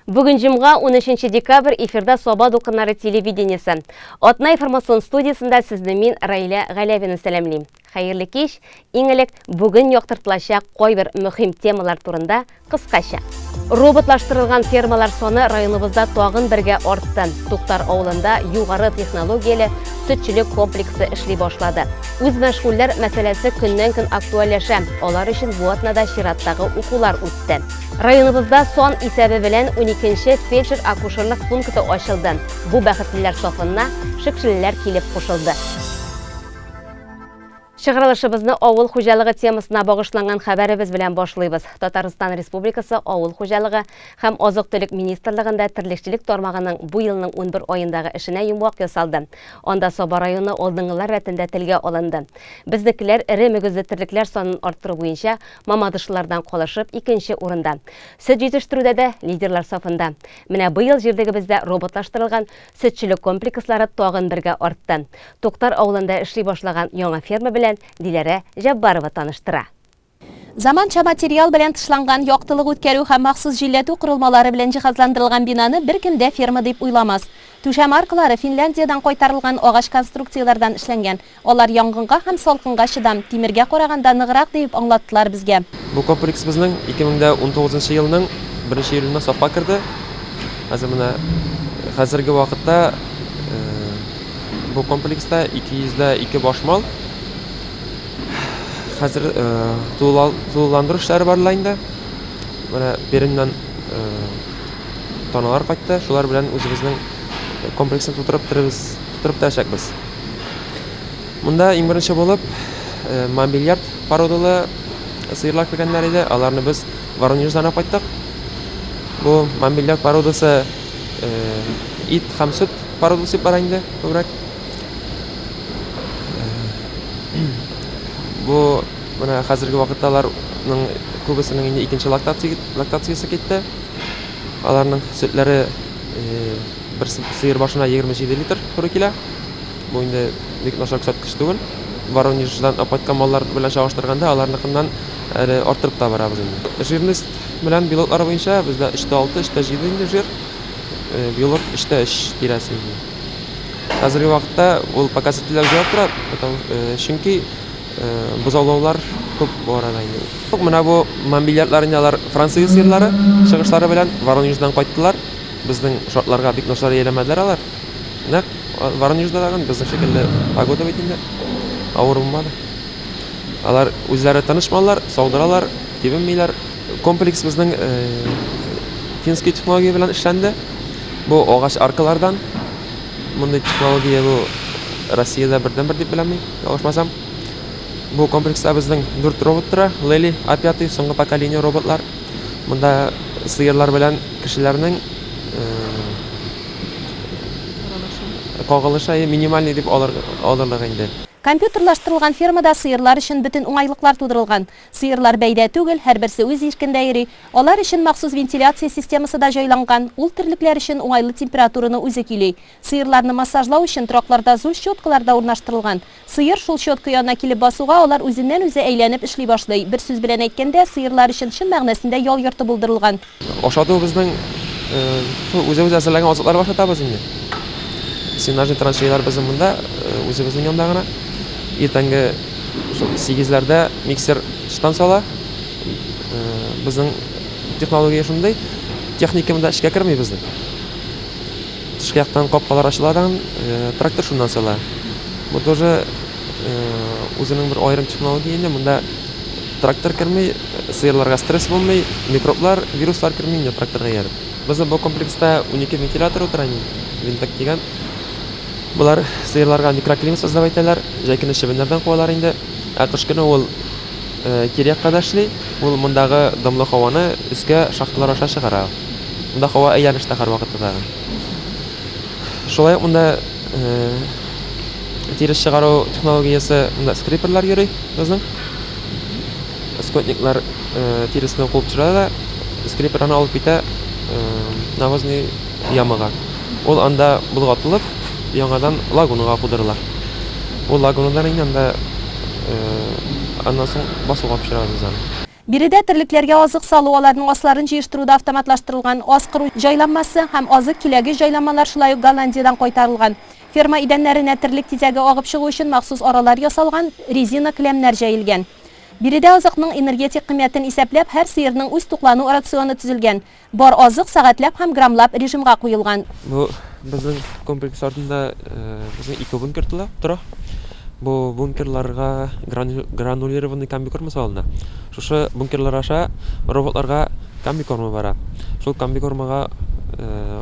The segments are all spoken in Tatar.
Бүген җомга, 13 декабрь, эфирда Саба дулкыннары телевидениесе. Атна информацион студиясендә сезне мин, Раилә Галәвина сәламлим. Хәерле кич! Иң элек бүген яктыртылачак кайбер мөһим темалар турында кыскача. Роботлаштырылган фермалар саны районыбызда тагын бергә артты. Туктар авылында югары технологияле сөтчелек комплексы эшли башлады. Үзмәшгульләр мәсьәләсе көннән-көн актуальләшә. Алар өчен бу атнада чираттагы укулар үтте. Районыбызда сан исәбе белән уникенче фельдшер-акушерлык пункты ачылды. Бу бәхетлеләр сафына шекшелеләр килеп кушылды. Чыгарылышыбызны авыл хуҗалыгы темасына багышланган хәбәребез белән башлыйбыз. Татарстан Республикасы Авыл хуҗалыгы һәм азык-төлек министрлыгында терлекчелек тармагының бу елның унбер аендагы эшенә йомгак ясалды. Анда Саба районы алдынгылар рәтендә телгә алынды. Безнекеләр эре мөгезле терлекләр санын арттыру буенча мамадышлылардан калышып икенче урында. Сөт җитештерүдә дә лидерлар сафында. Менә быел җирлегебездә роботлаштырылган сөтчелек комплекслары тагын бергә артты. Туктар авылында эшли башлаган яңа ферма белән Диләрә Җәббарова таныштыра. Заманча материал белән тышланган, яктылык үткәрү һәм махсус җилләтү корылмалары белән җиһазландырылган бинаны беркем дә ферма дип уйламас. Түшәм аркалары Финляндиядән кайтарылган агач конструкцияләрдән эшләнгән. Алар янгынга һәм салкынга чыдам, тимергә караганда ныграк, диеп аңлаттылар безгә. Бу комплекс безнең 2019 елның беренче июлендә сафка керде. Хәзер менә хәзерге вакытта Бу комплекста 202 баш мал. Хәзер тулыландыру эшләре барыла инде. Менә Пермьнән таналар кайтты. Шулар белән үзебезнең комплексны тутырып бетеребез, тутырып бетерәчәкбез. Монда иң беренче булып мобильярд породалы сыерлар кергәннәр иде. Аларны без Воронеждан алып кайттык. Бу мобильярд породасы ит һәм сөт Пародус дип бара инде күбрәк. Бу менә хәзерге вакытта аларның күбесенең инде икенче лактация, лактациясе китте. Аларның сөтләре бер сыер башына 27 литр туры килә. Бу инде бик начар күрсәткеч түгел. Воронеждан алып кайткан маллар белән чагыштырганда аларныкыннан әле арттырып та барабыз инде. Жирность белән белоклары буенча бездә 3,6, 3,7 инде жир. Белок өчтә өч тирәсе инде. Хәзерге вакытта ул показательләр үзгәреп тора, потому чөнки бозаулаулар күп бу арада инде. Менә бу мобильярдлар инде алар Франция сыерлары чыгышлары белән Воронеждан кайттылар. Безнең шартларга бик начар ияләмәделәр алар. Нәкъ Воронежда тагын безнең шикелле погода бит инде. Авыр булмады. Алар үзләре тыныч маллар, саудыралар, тибенмиләр. Комплекс безнең финский технология белән эшләнде. Бу агач аркалардан. Мондый технология бу Россиядә бердәнбер дип беләм мин, ялгышмасам. Бу комплекста безнең дүрт робот тора. Лели А5, соңгы поколение роботлар. Монда сыерлар белән кешеләрнең кагылышы минимальный дип алырлык инде. Компьютерлаштырылган фермада сыерлар өчен бөтен уңайлыклар тудырылган. Сыерлар бәйдә түгел, һәрберсе үз иркендә йөри. Алар өчен махсус вентиляция системасы да җайланган, ул терлекләр өчен уңайлы температураны үзе көйли. Сыерларны массажлау өчен торакларда зур щеткалар да урнаштырылган. Сыер шул щетка янына килеп басуга, алар үзеннән-үзе әйләнеп эшли башлый. Бер сүз белән әйткәндә, сыерлар өчен чын мәгънәсендә ял йорты булдырылган. Ашату безнең шул үзебез әзерләгән азыкларга ашатабыз инде. Сенажный траншеялар безнең монда, үзебезнең янда гына. Иртәнге шул сигезләрдә миксер тыштан сала. Безнең технология шундый. Техника монда эшкә керми безнең. Тышкы яктан капкалар ачыла да, трактор шуннан сала. Бу тоже үзенең бер аерым технология инде. Монда трактор керми, сыерларга стресс булмый, микроблар, вируслар керми инде тракторга ияреп. Безнең бу комплекста 12 вентилятор утыра инде, винтек дигән. Болар сыерларга микроклимат создавать итәләр, җәй көне чебеннәрдән куалар инде. Ә кыш көне ул кире якка да эшли, ул мондагы дымлы һаваны өскә шахталар аша чыгара. Монда һава әйләнештә һәрвакытта тагын. Шулай ук монда тирес чыгару технологиясе, монда скриперлар йөри безнең. Скотниклар тиресне куып төшерә дә, скрипер аны алып китә навозный ямага. Ул анда болгатылып, яңадан лагунага кудырыла. Ул лагунадан инде анда аннан соң басуга күчерәбез без аны. Биредә терлекләргә азык салу, аларның асларын җыештыру да автоматлаштырылган. Ас кыру җайланмасы һәм азык киләге җайланмалар шулай ук Голландиядән кайтарылган. Ферма идәннәренә терлек тизәге агып чыгу өчен махсус аралар ясалган, резина келәмнәр җәелгән. Биредә азыкның энергетик кыйммәтен исәпләп, һәр сыерның үз туклану рационы төзелгән. Бар азык сәгатьләп һәм граммлап режимга куелган. Бу безнең комплекс артында безнең ике бункер тора. Бу бункерларга гранулированный комбикорма салына. Шушы бункерлар аша роботларга комбикорма бара. Шул комбикормага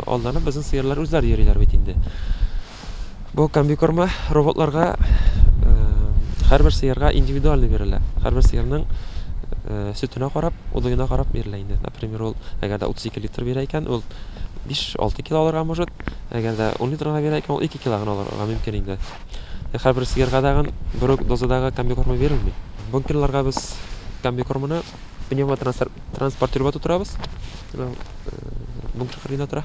алданып безнең сыерлар үзләре йөриләр бит инде. Бу комбикорма роботларга һәрбер сыерга индивидуально бирелә. Һәрбер сыерның сөтенә карап, удоена карап бирелә инде. Например, ул әгәр дә 32 литр бирә икән, ул 5-6 кило алырга может. Әгәр дә 10 литр гына бирә икән, ул 2 кило гына алырга мөмкин инде. Һәрбер сыерга тагын бер үк дозадагы комбикорма бирелми. Бункерларга без комбикорманы пневмотранспортерга тутырабыз. Бункер кырыенда тора.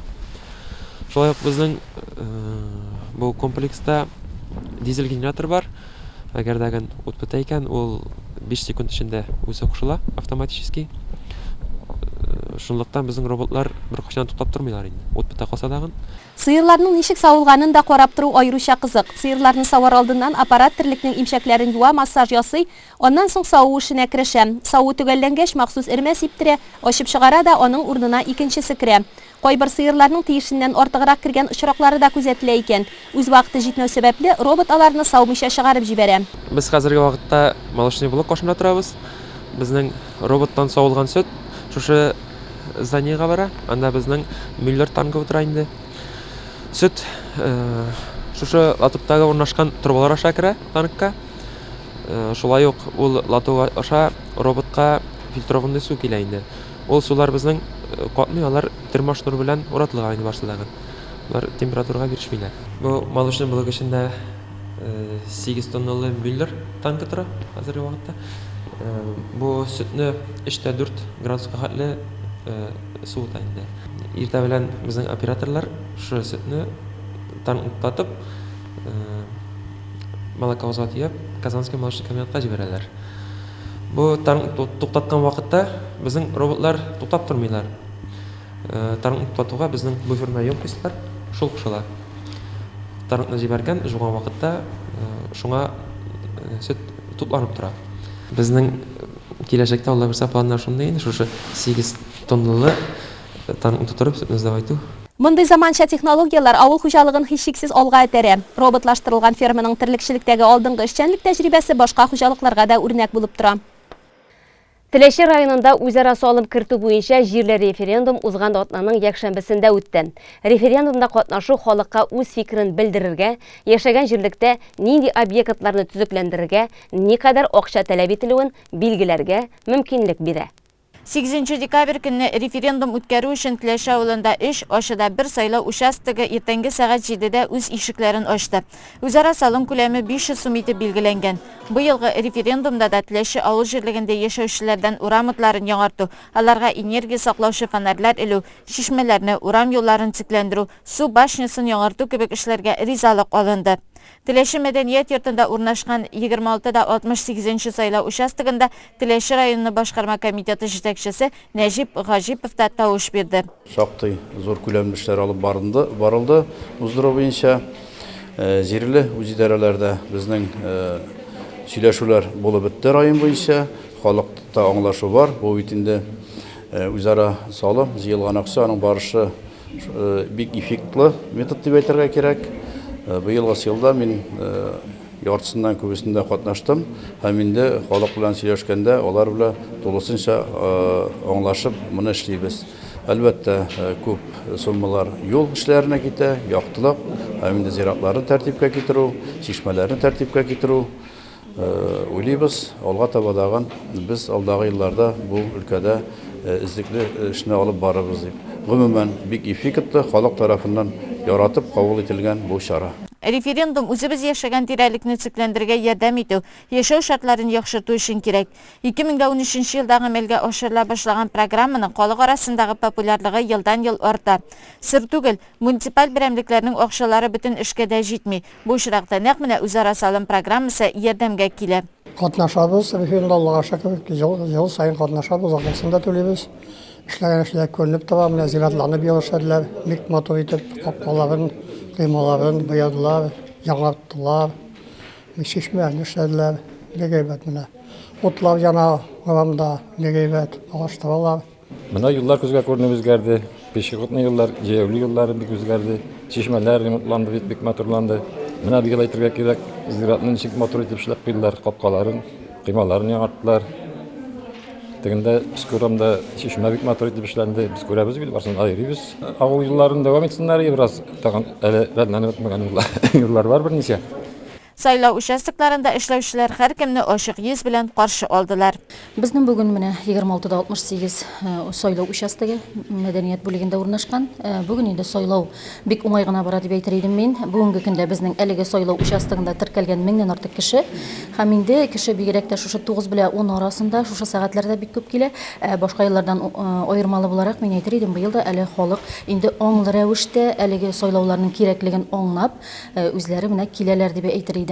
Шулай ук безнең бу комплекста дизель генератор бар. Әгәр дә ут бетә икән, ул 5 секунд эчендә үзе кушыла автоматически. Шунлыктан безнең роботлар беркайчан туктап тормыйлар инде. Ут бетә калса тагын. Сыерларның ничек савылганын да карап тору аеруча кызык. Сыерларны савар алдыннан аппарат терлекнең имчәкләрен юа, массаж ясый, аннан соң саву эшенә керешә. Саву төгәлләнгәч, махсус эремә сиптерә, ачып чыгара да, аның урынына икенчесе керә. Кайбер сыерларның тиешеннән артыграк кергән очраклары да күзәтелә икән. Үз вакыты җитмәү сәбәпле, робот аларны саумыйча чыгарып җибәрә. Без хәзерге вакытта молочный блок каршында торабыз. Безнең роботтан савылган сөт шушы зданиегә бара. Анда безнең Мюллер танкы утыра инде. Сөт шушы лотоктагы урнашкан торбалар аша керә танкка. Шулай ук ул лоток аша роботка фильтрованный су килә инде. Ул сулар безнең катмый, алар термошнур белән уратылган инде барсы дагы. Алар температурага бирешмиләр. Бу молочный блок эчендә 8 тонналы Мюллер танкы тора хәзерге вакытта. Бу сөтне 3,4 градуска хәтле суыта инде. Иртә белән безнең операторлар шушы сөтне танклатып, молоковозга төяп, Казанский молочный комбинатка җибәрәләр. Бу танк туктаткан вакытта безнең роботлар туктап тормыйлар. Танк туктатуга безнең буферная емкостьлар шул кушыла. Танкны җибәргән, жуган вакытта шуңа сөт тупланып тора. Безнең киләчәктә, Алла бирсә, планнар шундый инде, шушы 8 тонналы танкны тутырып сөтне сдавать итү. Мондый заманча технологияләр авыл хуҗалыгын һичшиксез алга этәрә. Роботлаштырылган ферманың терлекчелектәге алдынгы эшчәнлек тәҗрибәсе башка хуҗалыкларга да үрнәк булып тора. Теләче районында үзара салым кертү буенча җирле референдум узган атнаның якшәмбесендә үтте. Референдумда катнашу халыкка үз фикерен белдерергә, яшәгән җирлектә нинди объектларны төзекләндерергә, никадәр акча таләп ителүен билгеләргә мөмкинлек бирә. Сигезенче декабрь көнне референдум үткәрү өчен Теләче авылында өч, Ачыда бер сайлау участогы иртәнге сәгать җидедә үз ишекләрен ачты. Үзара салым күләме 500 сум итеп билгеләнгән. Быелгы референдумда да Теләче авыл җирлегендә яшәүчеләрдән урам утларын яңарту, аларга энергия саклаучы фонарьлар элү, чишмәләрне, урам юлларын төзекләндерү, су башнясын яңарту кебек эшләргә ризалык алынды. Теләче мәдәният йортында урнашкан 26 да 68 нче сайлау участогында Теләче районы башкарма комитеты җитәкчесе Нәҗип Гаҗипов та тавыш бирде. Шактый зур күләмле эшләр алып барынды, барылды уздыру буенча. Җирле үзидарәләрдә безнең сөйләшүләр булып бетте район буенча. Халыкта аңлашу бар. Бу бит инде үзара салым, җыелган акча, аның барышы Бик эффектлы метод дип әйтергә кирәк. Быелгы елда мин яртысыннан күбесендә катнаштым һәм инде халык белән сөйләшкәндә алар белән тулысынча аңлашып моны эшлибез. Әлбәттә, күп суммалар юл эшләренә китә, яктылык һәм инде зиратларны тәртипкә китерү, чишмәләрне тәртипкә китерү. Уйлыйбыз, алга таба тагын без алдагы елларда бу өлкәдә эзлекле эшне алып барырбыз дип. Гомумән, бик эффектлы, халык тарафыннан яратып кабул ителгән бу чара. Референдум үзебез яшәгән тирәлекне төзекләндерергә ярдәм итү, яшәү шартларын яхшырту өчен кирәк. 2013 елда гамәлгә ашырыла башлаган программаның халык арасындагы популярлыгы елдан-ел арта. Сер түгел, муниципаль берәмлекләрнең акчалары бөтен эшкә дә җитми. Бу очракта нәкъ менә үзара салым программасы ярдәмгә килә. Катнашабыз, референдумда, Аллага шөкер, ел, ел саен катнашабыз, акчасын да түлибез. Эшләгән эшләр күренеп тора, менә зиратларны быел эшләделәр, бик матур итеп, капкаларын, коймаларын буядылар, яңарттылар, чишмәләрне эшләделәр, бик әйбәт менә. Утлар яна урамда, бик әйбәт, алыштыралар. Менә юллар күзгә күренеп үзгәрде. Пешеходный юллар, җәяүле юллар бик үзгәрде. Чишмәләр ремонтланды бит, бик матурланды. Менә быел әйтергә кирәк, зиратны ничек матур итеп эшләп куйдылар, капкаларын, коймаларын яңарттылар. Тегендә өске урамда чишмә бик матур итеп эшләнде. Без күрәбез бит, барысын да йөрибез. Авыл юлларын дәвам итсеннәр бераз. Тагын әле рәтләнеп бетмәгән юллар бар берничә. Сайлау участокларында эшләүчеләр һәркемне ачык йөз белән каршы алдылар. Безнең бүген менә 26 да 68 сайлау участогы мәдәният бүлегендә урнашкан. Бүген инде сайлау бик уңай гына бара дип әйтер идем мин. Бүгенге көндә безнең әлеге сайлау участогында теркәлгән меңнән артык кеше. Һәм инде кеше бигрәк тә шушы 9 белән 10 арасында, шушы сәгатьләрдә бик күп килә. Ә башка еллардан аермалы буларак, мин әйтер идем, быел да әле халык инде аңлы рәвештә әлеге сайлауларның кирәклеген аңлап, Үзләре менә киләләр дип әйтер идем.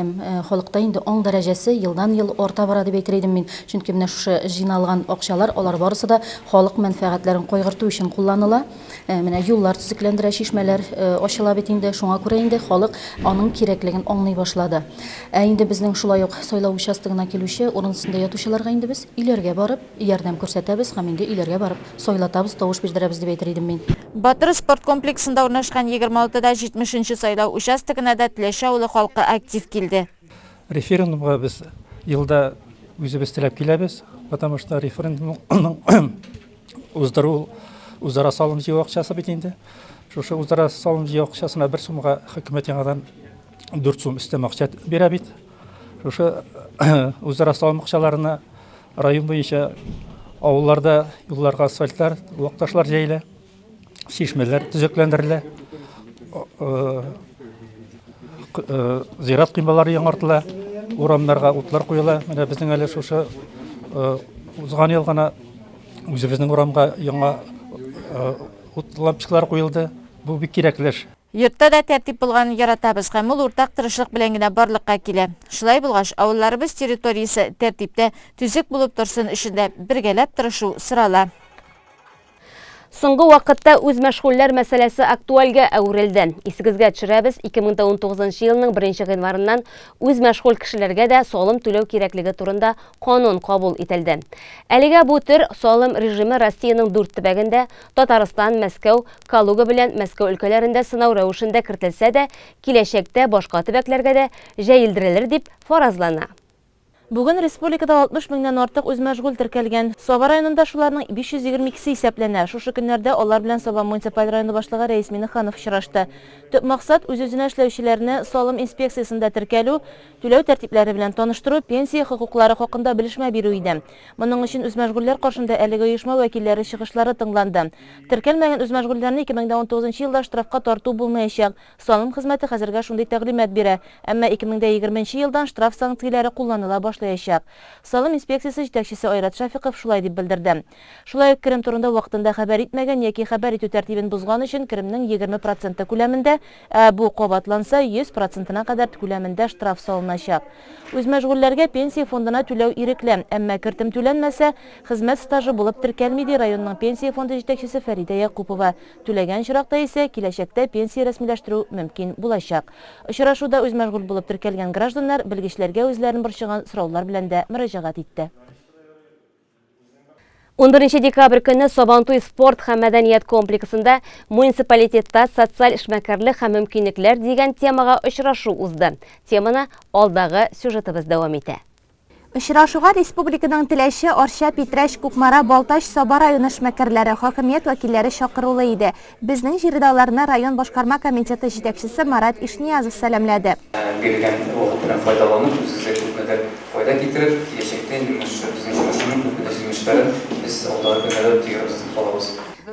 Халыкта инде аң дәрәҗәсе елдан-ел арта бара дип әйтер идем мин. Чөнки менә шушы җыйналган акчалар, алар барысы да халык мәнфәгатьләрен кайгырту өчен кулланыла. Менә юллар төзекләндерә, чишмәләр ачыла бит инде. Шуңа күрә инде халык аның кирәклеген аңлый башлады. Ә инде безнең шулай ук сайлау участогына килүче, урын өстендә ятучыларга инде без өйләргә барып ярдәм күрсәтәбез һәм инде өйләргә барып Сайлатабыз, тавыш бирдерәбез дип әйтер идем мин. Батыр спорт комплексында урнашкан 26 да 70 нче сайлау участогына да Теләче авылы халкы актив килде. Референдумга без елда үзебез теләп киләбез, потому что референдумның уздыру үзара салым җыю акчасы бит инде. Шушы үзара салым җыю акчасына бер сумга хөкүмәт яңадан 4 сум өстәмә акча бирә бит. Шушы үзара салым акчаларына Район буенча авылларда юлларга асфальтлар, вак ташлар җәелә, чишмәләр төзекләндерелә, зират коймалары яңартыла, урамнарга утлар куела. Менә безнең әле шушы узган ел гына үзебезнең урамга яңа ут лампочкалар куелды. Бу бик кирәкле эш. Йортта да тәртип булганын яратабыз һәм ул уртак тырышлык белән генә барлыкка килә. Шулай булгач, авылларыбыз территориясе тәртиптә, төзек булып торсын өчен дә бергәләп тырышу сорала. Соңгы вакытта үзмәшгульләр мәсьәләсе актуальгә әверелде. Исегезгә төшерәбез, 2019 елның 1 гыйнварыннан үзмәшгуль кешеләргә дә салым түләү кирәклеге турында канун кабул ителде. Әлегә бу төр салым режимы Россиянең дүрт төбәгендә, Татарстан, Мәскәү, Калуга белән Мәскәү өлкәләрендә сынау рәвешендә кертелсә дә, киләчәктә башка төбәкләргә дә җәелдерелер дип фаразлана. Бүген республикада 60 меңнән артык үзмәшгуль теркәлгән. Саба районында шуларның 522 се исәпләнә. Шушы көннәрдә алар белән Саба муниципаль районы башлыгы Рәис Миннеханов очрашты. Төп максат, үз-үзенә эшләүчеләрне салым инспекциясендә теркәлү, түләү тәртипләре белән таныштыру, пенсия хокуклары хакында белешмә бирү иде. Моның өчен үзмәшгульләр каршында әлеге оешма вәкилләре чыгышлары тыңланды. Теркәлмәгән үзмәшгульләрне 2019 нчы елда штрафка тарту булмаячак. Салым хезмәте хәзергә шундый тәгълимат бирә. Әмма 2020 нче елдан штраф санкцияләре кулланыла башлаячак. Салым инспекциясе җитәкчесе Айрат Шәфиков шулай дип белдерде. Шулай ук керем турында вакытында хәбәр итмәгән яки хәбәр итү тәртибен бозган өчен керемнең 20 проценты күләмендә, ә бу кабатланса, 100 процентына кадәр күләмендә штраф салыначак. Үзмәшгульләргә Пенсия фондына түләү ирекле, әмма кертем түләнмәсә, хезмәт стажы булып теркәлми, ди районның Пенсия фонды җитәкчесе Фәридә Якупова. Түләгән очракта исә, киләчәктә пенсия рәсмиләштерү мөмкин булачак. Очрашуда үзмәшгуль булып теркәлгән гражданнар белгечләргә үзләрен борчыган сораулар белән дә мөрәҗәгать итте. 11 декабрь көнне Сабантуй спорт һәм мәдәният комплексында муниципалитетта социаль эшмәкәрлек һәм мөмкинлекләр дигән темага очрашу узды. Теманы алдагы сюжетыбыз дәвам итә. Очрашуга республиканың Теләче, Арча, Питрәч, Кукмара, Балтач, Саба районы эшмәкәрләре, хакимият вәкилләре чакырулы иде. Безнең җирдә аларны район башкарма комитеты җитәкчесе Марат Ишниязов сәламләде. Бирелгән вакыт белән файдаланып, үзегезгә күпмедер Файда китереп, киләчәктә инде менә шушы безнең очрашуның күпмедер җимешләрен без алдагы көннәрдә тоярбыз дип калабыз.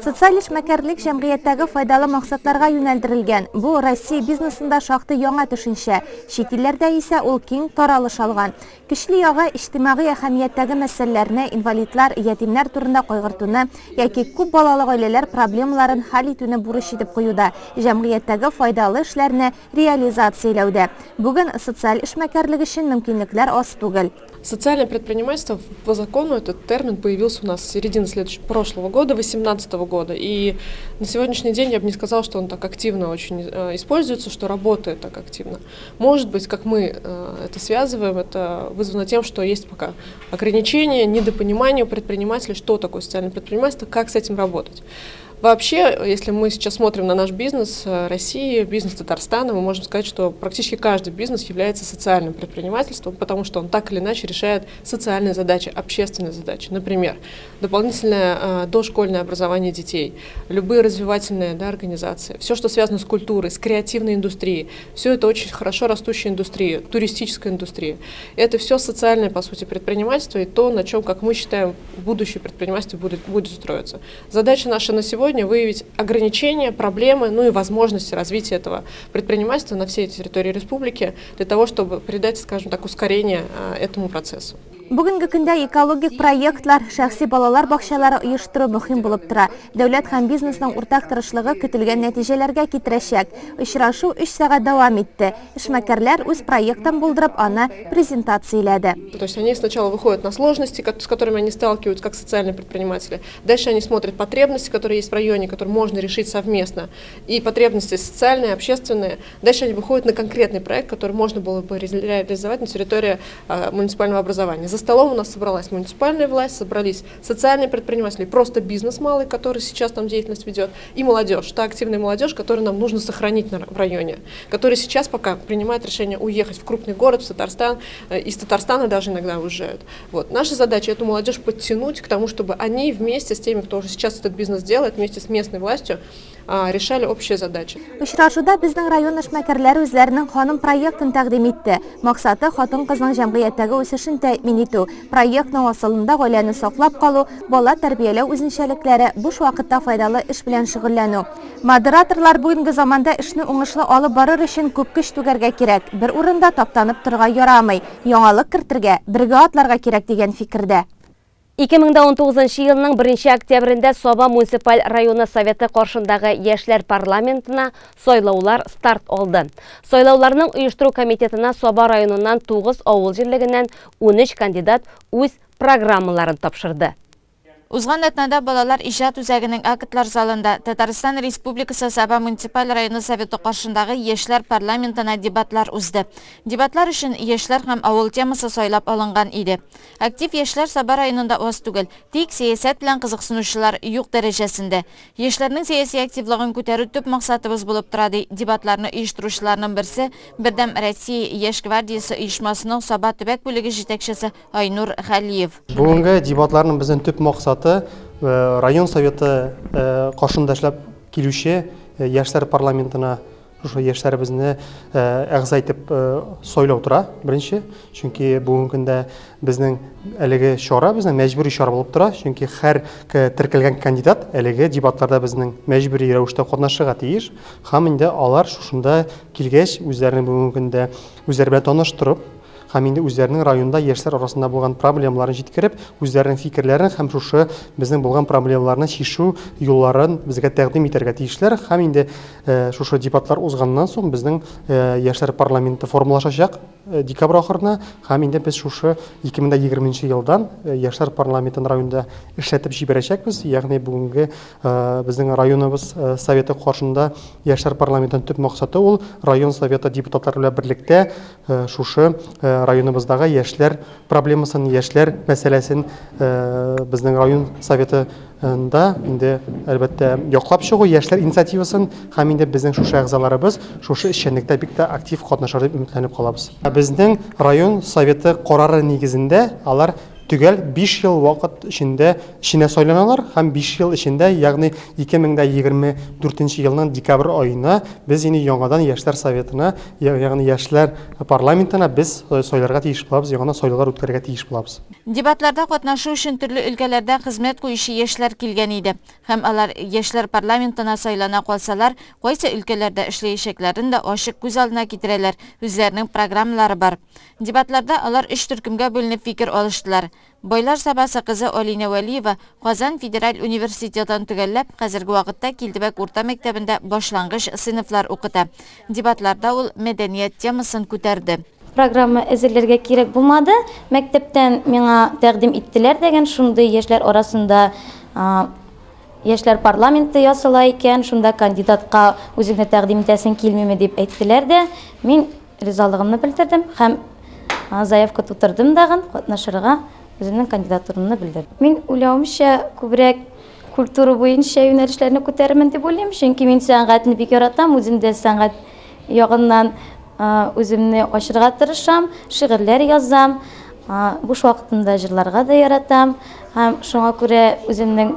Социаль эшмәкәрлек җәмгыятьтәге файдалы максатларга юнәлдерелгән. Бу Россия бизнесында шактый яңа төшенчә. Чит илләрдә исә ул киң таралыш алган. Көчле ягы, иҗтимагый әһәмияттәге мәсьәләләрне, инвалидлар, ятимнәр турында кайгыртуны яки күп балалы гаиләләр проблемаларын хәл итүне бурыч итеп куюда, җәмгыятьтәге файдалы эшләрне реализацияләүдә. Бүген социаль эшмәкәрлек өчен мөмкинлекләр аз түгел. Социальное предпринимательство по закону этот термин появился у нас с середины следующего, прошлого года, 2018 года. И на сегодняшний день я бы не сказала, что он так активно очень используется, что работает так активно. Может быть, как мы это связываем, это вызвано тем, что есть пока ограничения, недопонимание у предпринимателей, что такое социальное предпринимательство, как с этим работать. Вообще, если мы сейчас смотрим на наш бизнес России, бизнес Татарстана, мы можем сказать, что практически каждый бизнес является социальным предпринимательством, потому что он так или иначе решает социальные задачи, общественные задачи. Например, дополнительное дошкольное образование детей, любые развивательные, да, организации, все, что связано с культурой, с креативной индустрией, все это очень хорошо растущая индустрия, туристическая индустрия. Это все социальное, по сути, предпринимательство и то, на чем, как мы считаем, будущее предпринимательство будет строиться. Задача наша на сегодня выявить ограничения, проблемы, ну и возможности развития этого предпринимательства на всей территории республики для того, чтобы придать, скажем так, ускорение этому процессу. Бүгенге көндә экологик проектлар, шәхси балалар бакчалары оештыру мөһим булып тора. Дәүләт һәм бизнесның уртак тырышлыгы көтелгән нәтиҗәләргә китерәчәк. Очрашу 3 сәгать дәвам итте. Эшмәкәрләр үз проектын булдырып, аны презентацияләде. То есть они сначала выходят на сложности, с которыми они сталкиваются как социальные предприниматели. Дальше они смотрят потребности, которые есть в районе, которые можно решить совместно, и потребности социальные, общественные. Дальше они выходят на конкретный проект, который можно было бы реализовать на территории муниципального образования. За столом у нас собралась муниципальная власть, собрались социальные предприниматели, просто бизнес малый, который сейчас там деятельность ведет, и молодежь, та активная молодежь, которую нам нужно сохранить в районе, которая сейчас пока принимает решение уехать в крупный город, в Татарстан, из Татарстана даже иногда уезжают. Вот. Наша задача эту молодежь подтянуть к тому, чтобы они вместе с теми, кто уже сейчас этот бизнес делает, вместе с местной властью решали общие задачи. Очрашуда безнең район эшмәкәрләре үзләренең ханым проектын тәкъдим итте. Максаты хатын-кызның җәмгыятьтәге үсешен тәэмин итү. Проектның асылында гаиләне саклап калу, бала тәрбияләү үзенчәлекләре, буш вакытта файдалы эш белән шөгыльләнү. Модераторлар бүгенге заманда эшне уңышлы алып барыр өчен күп көч түгәргә кирәк. Бер урында таптанып торырга ярамый. Яңалык кертергә, бергә атларга кирәк дигән фикердә. 2019 елның 1 октябрендә Саба муниципаль районы советы каршындагы яшьләр парламентына сайлаулар старт алды. Сайлауларның оештыру комитетына Саба районыннан 9 авыл җирлегеннән 13 кандидат үз программаларын тапшырды. Узган атнада балалар иҗат үзәгенең актлар залында Татарстан Республикасы Саба муниципаль районы советы каршындагы яшьләр парламентына дебатлар узды. Дебатлар өчен яшьләр һәм авыл темасы сайлап алынган иде. Актив яшьләр Саба районында аз түгел, тик сәясәт белән кызыксынучылар юк дәрәҗәсендә. Яшьләрнең сәяси активлыгын күтәрү төп максатыбыз булып тора, ди дебатларны оештыручыларның берсе, Бердәм Россия яшь гвардиясе оешмасының Саба төбәк бүлеге җитәкчесе Айнур Халиев. Бүгенге дебатларның безнең төп максаты район советы каршында эшләп килүче яшьләр парламентына шушы яшьләребезне әгъза итеп сайлау тора беренче, чөнки бүгенге көндә безнең әлеге чара безнең мәҗбүри чара булып тора, чөнки һәр теркәлгән кандидат әлеге дебатларда безнең мәҗбүри рәвештә катнашырга тиеш, һәм инде алар шушында килгәч үзләренең бүгенге көндә үзләре белән таныштырып һәм инде үзләренең районда яшьләр арасында булган проблемаларын җиткереп, үзләренең фикерләрен һәм шушы безнең булган проблемаларны чишү юлларын безгә тәкъдим итәргә тиешләр. Һәм инде шушы дебатлар узганнан соң безнең яшьләр парламенты формалашачак декабрь ахырына, һәм инде без шушы 2020 елдан яшьләр парламентын районда эшләтеп җибәрәчәкбез. Ягъни бүгенге безнең районыбыз советы каршында яшьләр парламентының төп максаты ул район советы депутатлары белән берлектә шушы районыбыздагы яшьләр проблемасын, яшьләр мәсьәләсен безнең район советында инде әлбәттә яклап чыгу, яшьләр инициативасын һәм инде безнең шушы әгъзаларыбыз шушы эшчәнлектә бик тә актив катнашыр дип өметләнеп калабыз. Безнең район советы карары нигезендә алар төгәл 5 ел вакыт эчендә эченә сайланалар һәм 5 ел эчендә, ягъни 2024 елның декабрь аена без инде яңадан яшьләр советына, ягъни яшьләр парламентына без сайларга тиеш булабыз, яңадан сайлаулар үткәрергә тиеш булабыз. Дебатларда катнашу өчен төрле өлкәләрдә хезмәт куючы яшьләр килгән иде. Һәм алар яшьләр парламентына сайлана калсалар, кайсы өлкәләрдә эшләячәкләрен дә ачык күз алдына китерәләр, үзләренең программалары бар. Дебатларда алар өч төркемгә бүленеп фикер алыштылар. Байлар Сабасы кызы Алинә Вәлиева Казан федераль университетын төгәлләп, хәзерге вакытта Килдебәк урта мәктәбендә башлангыч сыйныфлар укыта. Дебатларда ул мәдәният темасын күтәрде. Программа әзерләргә кирәк булмады. Мәктәптән миңа тәкъдим иттеләр дәген, шундый яшьләр арасында яшьләр парламенты ясала икән, шунда кандидатка үзеңне тәкъдим итәсең килмиме дип әйттеләр дә, мин ризалыгымны белдердем һәм заявка тутырдым дагын, катнашырга үземнең кандидатурамны белдердем. Мин уйлавымча, күбрәк культура буенча юнәлешләрне күтәрермен дип уйлыйм, чөнки мин сәнгатьне бик яратам, үзем дә сәнгать ягыннан үземне ачырга тырышам, шигырьләр язам, буш вакытымда җырларга да яратам һәм шуңа күрә үземнең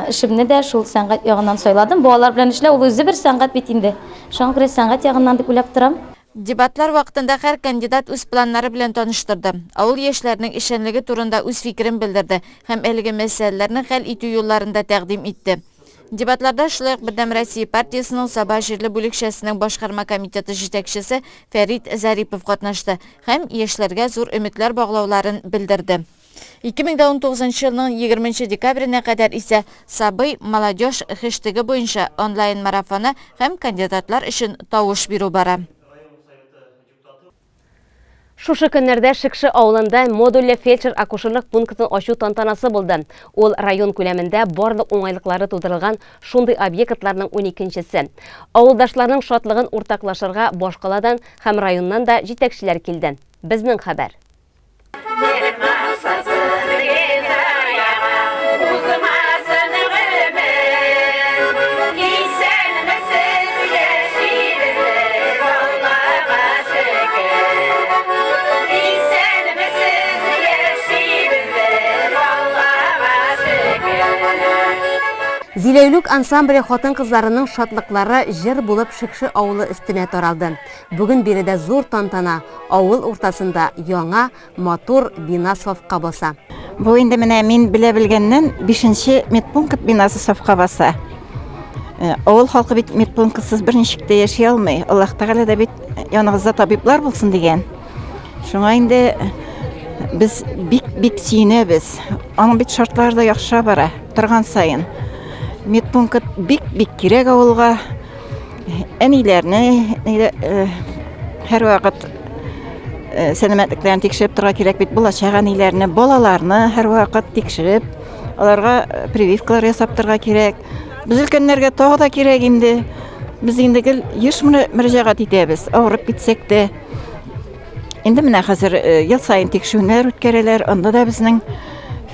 эшемне дә шул сәнгать ягыннан сайладым. Балалар белән эшләү ул үзе бер сәнгать бит инде. Шуңа күрә сәнгать ягыннан дип уйлап торам. Дебатлар вакытында һәр кандидат үз планнары белән таныштырды, авыл яшьләренең эшчәнлеге турында үз фикерен белдерде һәм әлеге мәсьәләләрне хәл итү юлларын да тәкъдим итте. Дебатларда шулай ук Бердәм Россия партиясенең Саба җирле бүлекчәсенең башкарма комитеты җитәкчесе Фәрит Зарипов катнашты һәм яшьләргә зур өметләр баглауларын белдерде. 2019 елның 20 декабренә кадәр исә Сабый молодежь хештеге буенча онлайн-марафоны һәм кандидатлар өчен тавыш бирү бара. Шушы көннәрдә Шекше авылында модульле фельдшер-акушерлык пунктын ачу тантанасы булды. Ул район күләмендә барлык уңайлыклары тудырылган шундый объектларның уникенчесе. Авылдашларның шатлыгын уртаклашырга башкаладан һәм районнан да җитәкчеләр килде. Безнең хәбәр. Зиләйлүк ансамбле хатын-кызларының шатлыклары җыр булып Шекше авылы өстенә таралды. Бүген биредә зур тантана, авыл уртасында яңа, матур бина сафка баса. Бу инде менә мин белә белгәннән бишенче медпункт бинасы сафка баса. Э, авыл халкы бит медпунктсыз берничек тә яши алмый. Аллаһ Тәгалә дә бит яныгызда табиблар булсын дигән. Шуңа инде без бик-бик сөенәбез. Аның бит шартлары да яхшыра бара торган саен. Медпункт бик-бик кирәк авылга. Әниләрне һәрвакыт сәламәтлекләрен тикшереп торырга кирәк бит. Булачак әниләрне, балаларны һәрвакыт тикшереп, аларга прививкалар ясап торырга кирәк. Без өлкәннәргә тагы да кирәк инде. Без инде гел еш мөрәҗәгать итәбез, авырып китсәк тә. Инде менә хәзер ел саен тикшерүләр үткәрәләр. Анда да безнең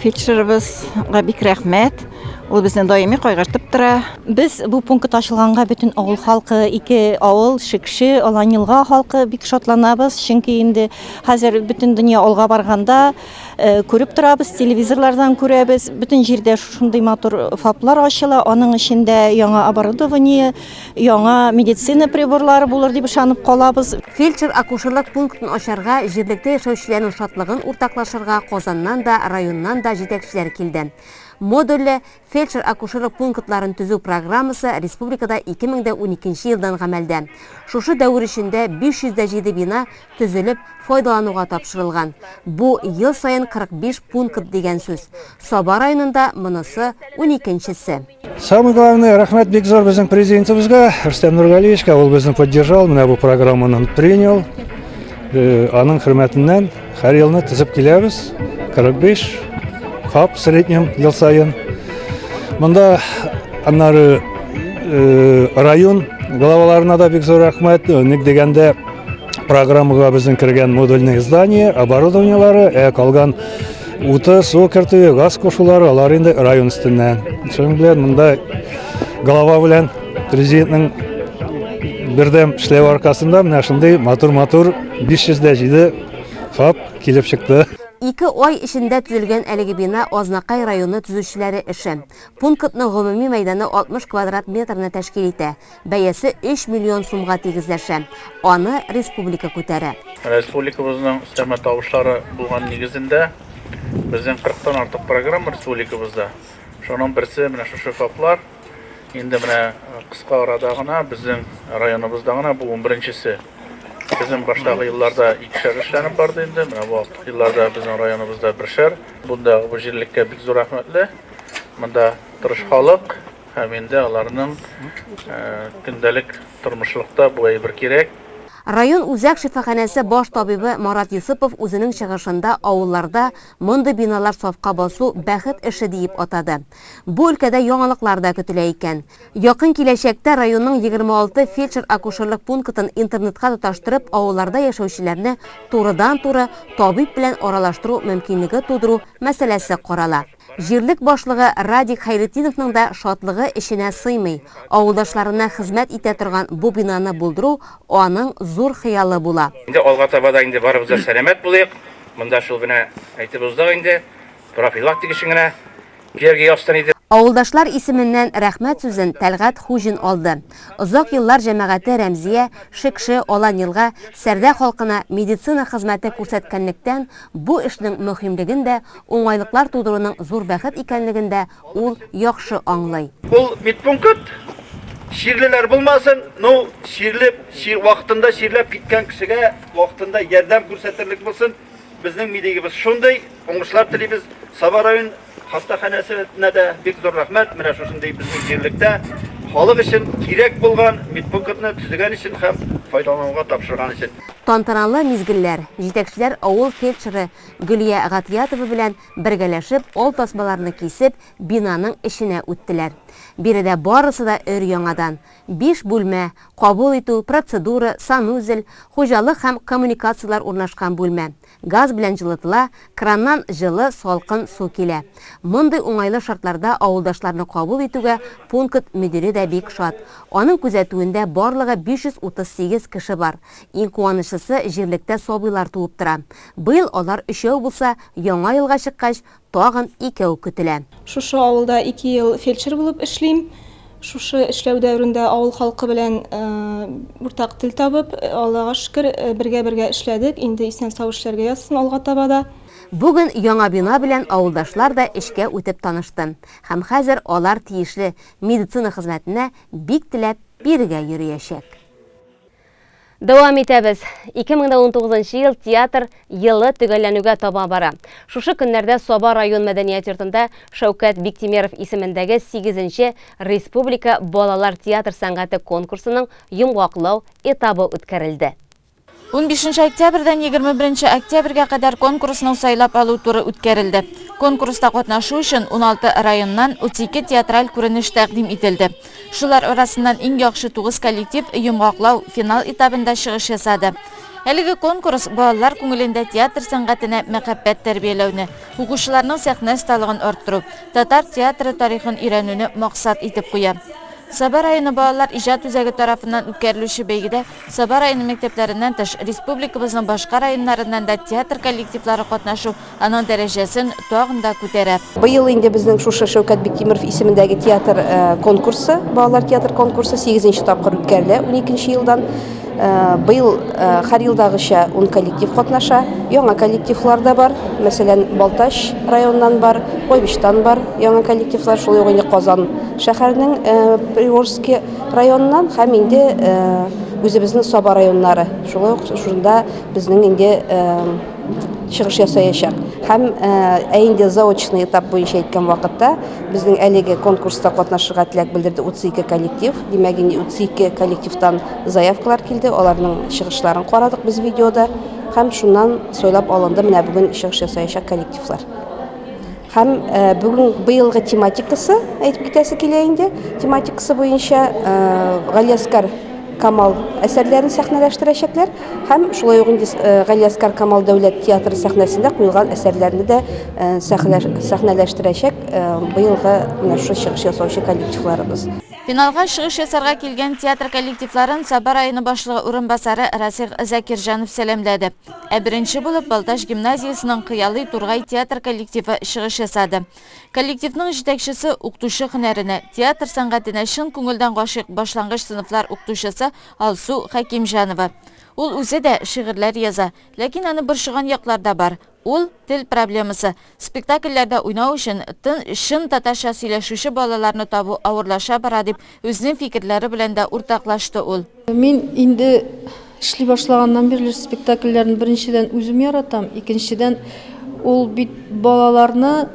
фельдшерыбызга бик рәхмәт. Ул безне даими кайгыртып тора. Без бу пункт ачылганга бөтен авыл халкы, ике авыл, Шекше, Аланьелга халкы бик шатланабыз. Чөнки инде хәзер бөтен дөнья алга барганда күреп торабыз, телевизорлардан күрәбез, бөтен җирдә шушындый матур ФАПлар ачыла, аның эчендә яңа оборудование, Яңа медицина приборлары булыр дип ышанып калабыз. Фельдшер-акушерлык пунктын ачарга, җирлектә яшәүчеләрнең шатлыгын уртаклашырга Казаннан да, районнан да җитәкчеләр килде. Модульле фельдшер-акушерлык пунктларын төзү программасы республикада 2012 елдан гамәлдә. Шушы дәвер эчендә 507 бина төзелеп, файдалануга тапшырылган. Бу, ел саен 45 пункт дигән сүз. Саба районында монысы уникенчесе. Самое главное, рәхмәт бик зур безнең президентыбызга, Рөстәм Нургалиевичка, ул безне поддержал, менә бу программаны принял. Э, аның хөрмәтеннән һәр елны төзеп киләбез. 45 ФАП в среднем ел саен. Монда аннары э, район главаларына да бик зур рәхмәт. Ник дигәндә, программага безнең кергән модульное здание, оборудованиелары, ә калган уты, су кертүе, газ кушулары, алар инде район өстеннән. Шуның белән монда голова белән президентның бердәм эшләве аркасында менә шундый матур-матур 507 ФАП килеп чыкты. Ике ай эчендә төзелгән әлеге бина Азнакай районы төзүчеләре эше. Пунктның гомуми мәйданы 60 квадрат метрны тәшкил итә. Бәясе 3 миллион сумга тигезләшә. Аны республика күтәрә. Республикабызның өстәмә табышлары булган нигезендә безнең 40 тан артык программа республикабызда. Шуның берсе менә шушы ФАПлар. Инде менә кыска арада гына безнең районыбызда гына бу унберенчесе. Безнең баштагы елларда икешәр эшләнеп барды инде. Менә бу елларда безнең районыбызда бершәр. Бундагы бу җирлеккә бик зур рәхмәтле. Монда тырыш халык һәм инде аларның көндәлек тормышлыкта бу әйбер кирәк. Район үзәк шифаханәсе баш табибы Марат Йосыпов үзенең чыгышында авылларда мондый биналар сафка басу бәхет эше диеп атады. Бу өлкәдә яңалыклар да көтелә икән. Якын киләчәктә районның 26 фельдшер-акушерлык пунктын интернетка тоташтырып, авылларда яшәүчеләрне турыдан-туры табиб белән аралаштыру мөмкинлеге тудыру мәсьәләсе карала. Җирлек башлыгы Радик Хәйретдиновның да шатлыгы эченә сыймый. Авылдашларына хезмәт итә торган бу бинаны булдыру аның зур хыялы була. Инде алга таба да инде барыбыз да сәламәт булыйк. Монда шул менә әйтеп уздык инде, профилактика өчен генә Килергә язсын иде. Авылдашлар исеменнән рәхмәт сүзен Тәлгать Хуҗин алды. Озак еллар җәмәгате Рәмзия, Шекше, Алан-Елга, Сәрдә халкына медицина хезмәте күрсәткәнлектән, бу эшнең мөһимлеген дә, уңайлыклар тудыруның зур бәхет икәнлеген дә ул яхшы аңлый. Ул медпункт чирлеләр булмасын, ну, чирле, вакытында чирләп киткән кешегә вакытында ярдәм күрсәтерлек булсын. Безнең медигыбыз шундый, уңышлар телибез. Саба район хастаханәсенә дә бик зур рәхмәт. Менә шушындый безнең җирлектә халык өчен кирәк булган медпунктны төзегән өчен һәм файдалануга тапшырган өчен. Тантаналы мизгелләр. Җитәкчеләр авыл фельдшеры Гөлия Гатиятова белән бергәләшеп ал тасмаларны кисеп, бинаның эченә үттеләр. Биредә барысы да өр-яңадан. Биш бүлмә, кабул итү, процедура, санузел, хуҗалык һәм коммуникацияләр урнашкан бүлмә. Газ белән җылытыла, краннан җылы, салкын су килә. Мондый уңайлы шартларда авылдашларны кабул итүгә пункт мөдире дә бик шат. Аның күзәтүендә барлыгы 538 кеше бар. Иң куанычлысы, җирлектә сабыйлар туып тора. Быел алар өчәү булса, яңа елга чыккач, Тагын икәү көтелә. Шушы авылда ике ел фельдшер булып эшлим. Шушы эшләү дәверендә авыл халкы белән уртак тел табып, Аллага шөкер, бергә-бергә эшләдек. Инде исән-сау эшләргә язсын алга таба да. Бүген яңа бина белән авылдашлар да эчкә үтеп танышты. Һәм хәзер алар тиешле медицина хезмәтенә бик теләп бирегә йөриячәк. Дәвам итәбез. 2019 ел театр елы төгәлләнүгә таба бара. Шушы көннәрдә Саба район мәдәният йортында Шәүкәт Биктимеров исемендәге 8 республика балалар театр сәнгате конкурсының йомгаклау этабы үткәрелде. 15 октябрьдән 21 октябрьгә кадәр конкурсның сайлап алу туры үткәрелде. Конкурста катнашу өчен 16 районнан 32 театраль күренеш тәкъдим ителде. Шулар арасыннан иң яхшы 9 коллектив йомгаклау финал этабында чыгыш ясады. Әлеге конкурс балалар күңелендә театр сәнгатенә мәхәббәт тәрбияләүне, укучыларның сәхнә осталыгын арттыру, татар театры тарихын өйрәнүне максат итеп куя. Саба районы балалар иҗат үзәге тарафыннан үткәрелүче бәйгедә Саба районы мәктәпләреннән тыш, республикабызның башка районнарыннан да театр коллективлары катнашу аның дәрәҗәсен тагын да күтәрә. Быел инде безнең шушы Шәүкәт Биктимеров исемендәге театр э, конкурсы, балалар театр конкурсы 8 тапкыр үткәрелә 12 елдан. Э, быел э, һәр елдагыча 10 коллектив катнаша. Яңа коллективлар да бар. Мәсәлән, Балтач районыннан бар, Кайбычтан бар яңа коллективлар, шулай ук инде Казан шәһәренең Приволжский районыннан һәм инде үзебезнең Саба районнары. Шулай ук шунда безнең инде чыгыш ясаячак. Һәм ә инде заочный этап буенча әйткән вакытта безнең әлеге конкурста катнашырга теләк белдерде 32 коллектив. Димәк, инде 32 коллективтан заявкалар килде, аларның чыгышларын карадык без видеода һәм шуннан сайлап алынды менә бүген чыгыш ясаячак коллективлар. Һәм бүген быелгы тематикасы әйтеп китәсе килә инде. Тематикасы буенча Галиәскар Камал әсәрләрен сәхнәләштерәчәкләр һәм шулай ук инде Галиәсгар Камал дәүләт театры сәхнәсендә куелган әсәрләрне дә сәхнәләштерәчәк быелгы менә шушы чыгыш ясаучы коллективларыбыз. Финалга чыгыш ясарга килгән театр коллективларын Саба районы башлыгы урынбасары Расих Закирҗанов сәламләде. Ә беренче булып Балтач гимназиясенең Хыялый тургай театр коллективы чыгыш ясады. Коллективның җитәкчесе укытучы һөнәренә, театр сәнгатенә чын күңелдән гашыйк башлангыч сыйныфлар укытучысы Алсу Хәкимҗанова. Ул үзе дә шигырьләр яза, ләкин аны борчыган яклар да бар. Ул, тел проблемасы. Спектакльләрдә уйнау өчен тын, чын татарча сөйләшүче балаларны табу авырлаша бара, дип, үзенең фикерләре белән дә уртаклашты ул. Мин инде эшли башлаганнан бирле спектакльләрне беренчедән үзем яратам, икенчедән, ул бит балаларны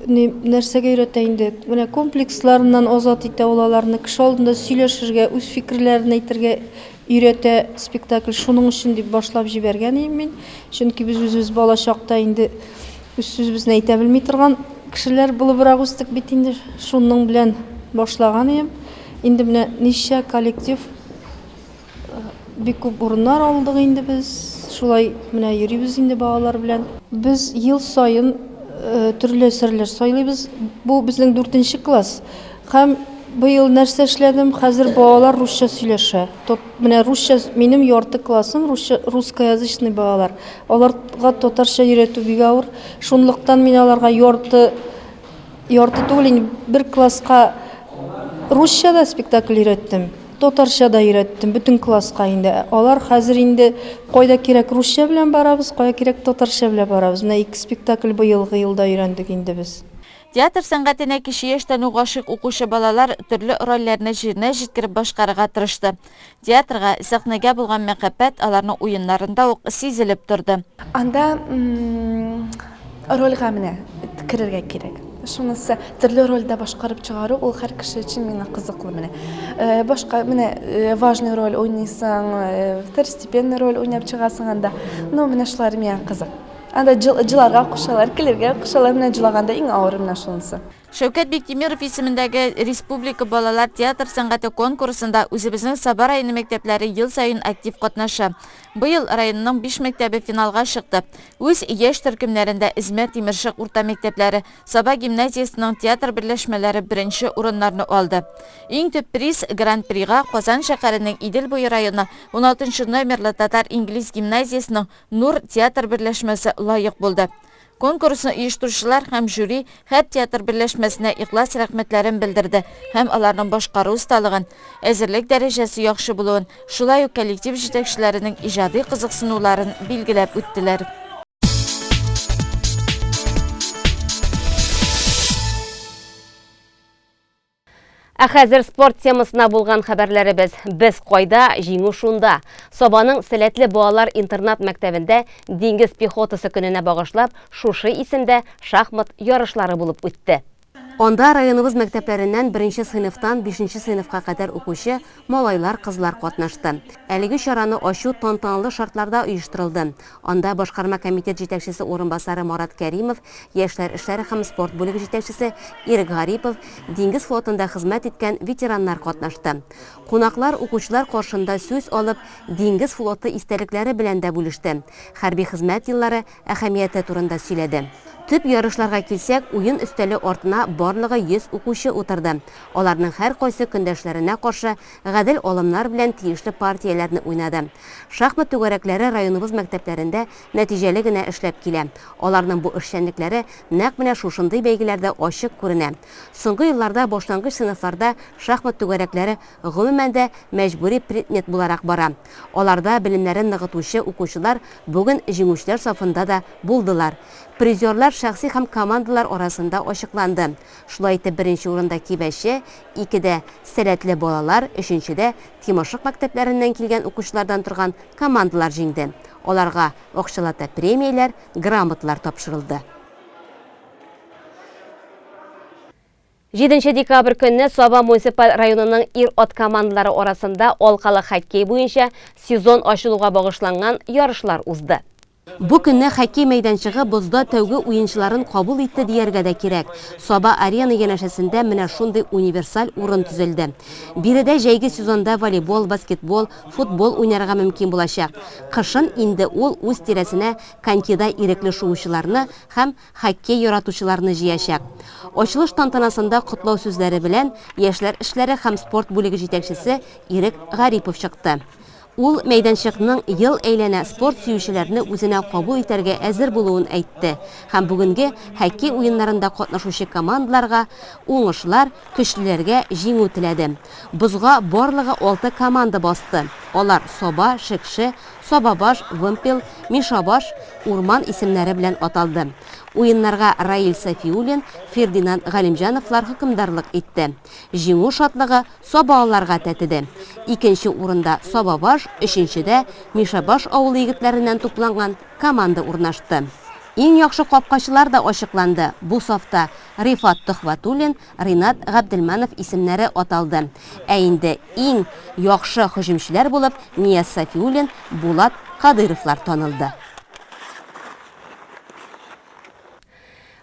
ни, нәрсәгә өйрәтә инде, менә комплексларыннан азат итә ул аларны, кеше алдында сөйләшергә, үз фикерләрен әйтергә Өйрәтә спектакль шуның өчен дип башлап җибәргән идем мин. Чөнки без үзебез бала чакта инде үз сүзебезне әйтә белми торган кешеләр булыбрак үстек бит инде. Шуның белән башлаган идем. Инде менә ничә коллектив бик күп урыннар алдык инде без. Шулай менә йөрибез инде балалар белән. Без ел саен төрле әсәрләр сайлыйбыз. Бу безнең дүртенче класс. Һәм быел нәрсә эшләдем? Хәзер балалар русча сөйләшә. Тот, менә русча, минем ярты классым русча, русскоязычный балалар. Аларга татарча өйрәтү бик авыр. Шунлыктан мин аларга ярты, ярты түгел инде, бер класска русча да спектакль өйрәттем, татарча да өйрәттем, бөтен класска инде. Алар хәзер инде кайда кирәк русча белән барабыз, кая кирәк татарча белән барабыз. Менә ике спектакль быелгы елда өйрәндек инде без. Театр сәнгатенә кече яшьтән үк гашыйк укучы балалар төрле рольләрне җиренә җиткереп башкарырга тырышты. Театрга, сәхнәгә булган мәхәббәт аларның уеннарында ук сизелеп торды. Анда рольгә менә керергә кирәк. Шунысы, төрле рольдә башкарып чыгару, ул һәр кеше өчен миңа кызыклы менә. Башка менә важный роль уйныйсың, второстепенный роль уйнап чыгасың анда. Ну, менә шулар миңа кызык. Анда җыларга кушалар, көлергә кушалар. Менә җылаганда иң авыры менә шунысы. Шәүкәт Биктимиров исемендәге республика балалар театр сәнгате конкурсында үзебезнең Саба районы мәктәпләре ел саен актив катнаша. Быел районның биш мәктәбе финалга чыкты. Үз яшь төркемнәрендә Эзмә, Тимершык урта мәктәпләре, Саба гимназиясенең театр берләшмәләре беренче урыннарны алды. Иң төп приз, Гран-прига Казан шәһәренең Идел буе районы уналтынчы номерлы татар-инглиз гимназиясенең Нур театр берләшмәсе лаек булды. Конкурсны оештыручылар һәм жюри һәр театр берләшмәсенә ихлас рәхмәтләрен белдерде һәм аларның башкару осталыгын, әзерлек дәрәҗәсе яхшы булуын, шулай ук коллектив җитәкчеләренең иҗади кызыксынуларын билгеләп үттеләр. Ә хәзер спорт темасына булган хәбәрләребез. Без кайда, җиңү шунда. Сабаның сәләтле балалар интернат мәктәбендә диңгез пехотасы көненә багышлап, шушы исемдә шахмат ярышлары булып үтте. Анда районыбыз мәктәпләреннән беренче сыйныфтан бишенче сыйныфка кадәр укучы малайлар, кызлар катнашты. Әлеге чараны ачу тантаналы шартларда оештырылды. Анда башкарма комитет җитәкчесе урынбасары Марат Кәримов, яшьләр эшләре һәм спорт бүлеге җитәкчесе Ирек Гарипов, диңгез флотында хезмәт иткән ветераннар катнашты. Кунаклар укучылар каршында сүз алып, диңгез флоты истәлекләре белән дә бүлеште, хәрби хезмәт еллары әһәмияте турында сөйләде. Төп ярышларга килсәк, уен өстәле артына барлыгы 100 укучы утырды. Аларның һәркайсы көндәшләренә каршы гадел алымнар белән тиешле партияләрне уйнады. Шахмат түгәрәкләре районыбыз мәктәпләрендә нәтиҗәле генә эшләп килә. Аларның бу эшчәнлекләре нәкъ менә шушындый бәйгеләрдә ачык күренә. Соңгы елларда башлангыч сыйныфларда шахмат түгәрәкләре гомумән дә мәҗбүри предмет буларак бара. Аларда белемнәрен ныгытучы укучылар бүген җиңүчеләр сафында да булдылар. Призерлар шәхси һәм командалар арасында ачыкланды. Шулай итеп, беренче урында Кибәче, икедә, сәләтле балалар, өченчедә Тимошык мәктәпләреннән килгән укучылардан торган командалар җиңде. Аларга акчалата премияләр, грамоталар тапшырылды. Җиденче декабрь көнне Саба муниципаль районының ир-ат командалары арасында алкалы хоккей буенча сезон ачылуга багышланган ярышлар узды. Бу көнне хоккей мәйданчыгы бозда тәүге уенчыларын кабул итте дияргә дә кирәк. Саба Арена янәшәсендә менә шундый универсаль урын төзелде. Биредә җәйге сезонда волейбол, баскетбол, футбол уйнарга мөмкин булачак. Кышын инде ул үз тирәсенә конькида ирекле шуучыларны һәм хоккей яратучыларны җыячак. Ачылыш тантанасында котлау сүзләре белән яшьләр эшләре һәм спорт бүлеге җитәкчесе Ирек Гарипов чыкты. Ул мәйданчыкның ел әйләнә спорт сөючеләрне үзенә кабул итәргә әзер булуын әйтте һәм бүгенге хоккей уеннарында катнашучы командаларга уңышлар, көчлеләргә җиңү теләде. Бозга барлыгы алты команда басты. Алар Саба, Шекше, Сабабаш, Вымпел, Мишабаш, Урман исемнәре белән аталды. Уеннарга Раил Сафиуллин, Фердинанд Галимҗановлар хөкемдарлык итте. Җиңү шатлыгы Сабалыларга тәтеде. Икенче урында Сабабаш, өченчедә Мишәбаш авылы егетләреннән тупланган команда урнашты. Иң яхшы капкачылар да ачыкланды, бу сафта Рифат Төхвәтуллин, Ринат Габделманов исемнәре аталды. Ә инде иң яхшы һөҗүмчеләр булып Нияз Сафиуллин, Булат Кадыйровлар танылды.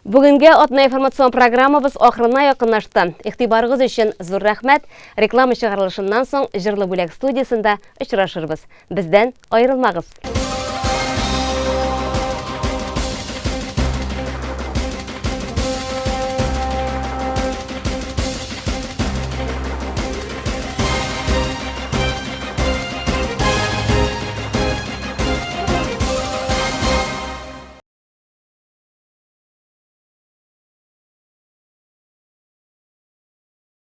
Бүгенге атна информацион программабыз ахырына якынлашты. Игътибарыгыз өчен зур рәхмәт. Реклама чыгарылышыннан соң Җырлы бүләк студиясендә очрашырбыз. Бездән аерылмагыз.